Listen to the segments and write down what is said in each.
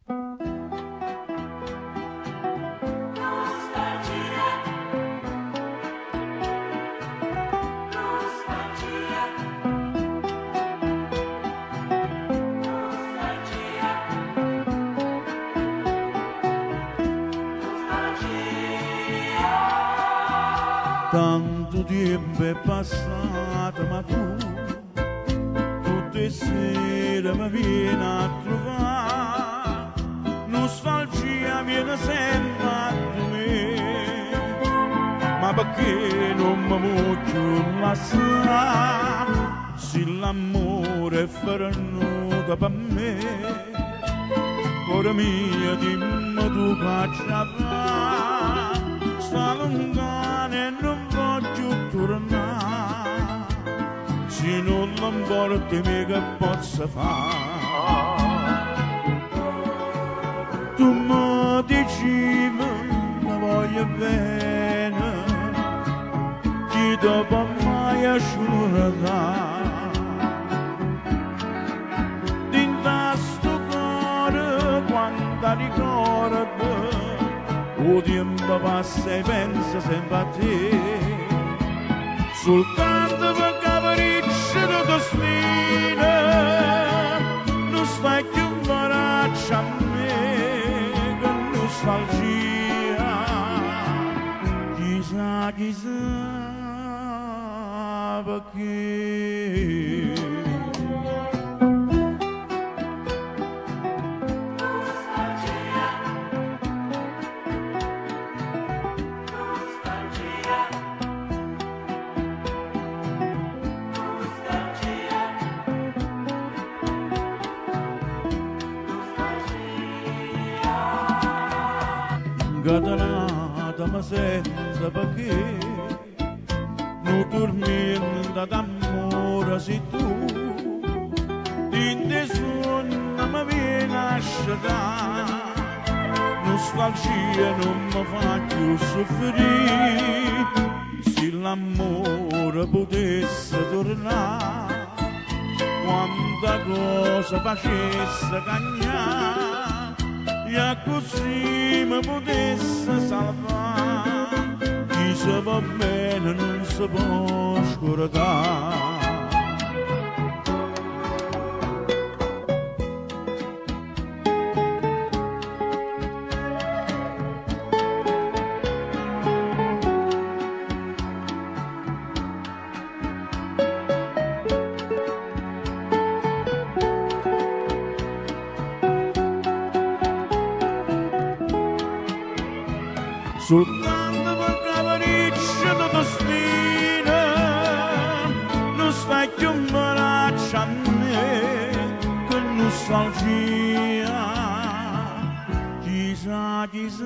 Tantu tiempo è passato, ma tu tutte 'e sere me viene a truvà. Nostalgia viene sempe addu me, ma pecché nun me vuò cchiù lassà? Si l'ammore è fernuto pe me, core mio dimme tu ch'aggia fà. Sto luntano e nun voglio cchiù turnà. Si nun te 'mporta 'e me che pozzo fà? Tu me dicive te voglio bene, chi te po' maje scurdà? Dint'a stu core quanta ricorde, 'o tiempo passa e penso sempe a te. Sultanto pe capriccio d' 'o destino, nun stai cchiù 'mbraccio a me, che nustalgia. Chissà, chissà pecché. 'Ncatenata ma senza pecché, nu turmiento d'ammore si tu, dint' 'e suonne me viene a scetà, nustalgia nun me fa cchiù suffrì, si l'ammore putesse turnà, quanta cosa facesse cagnà, e accussì me putesse salvà, chi se vo' bene nun se po' scurdà. Sultanto pe capriccio d' 'o destino, nun stai cchiù 'mbraccio a me, che nustalgia. Chissà, chissà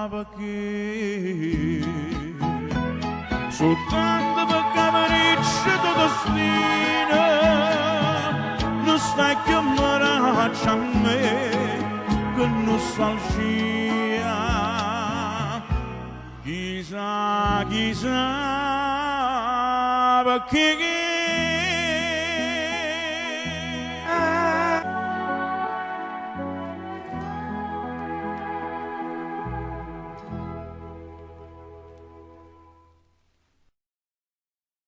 pecché. Sultanto pe capriccio d' 'o destino, nun stai cchiù 'mbraccio a me, che nustalgia. Chissà, chissà pecché.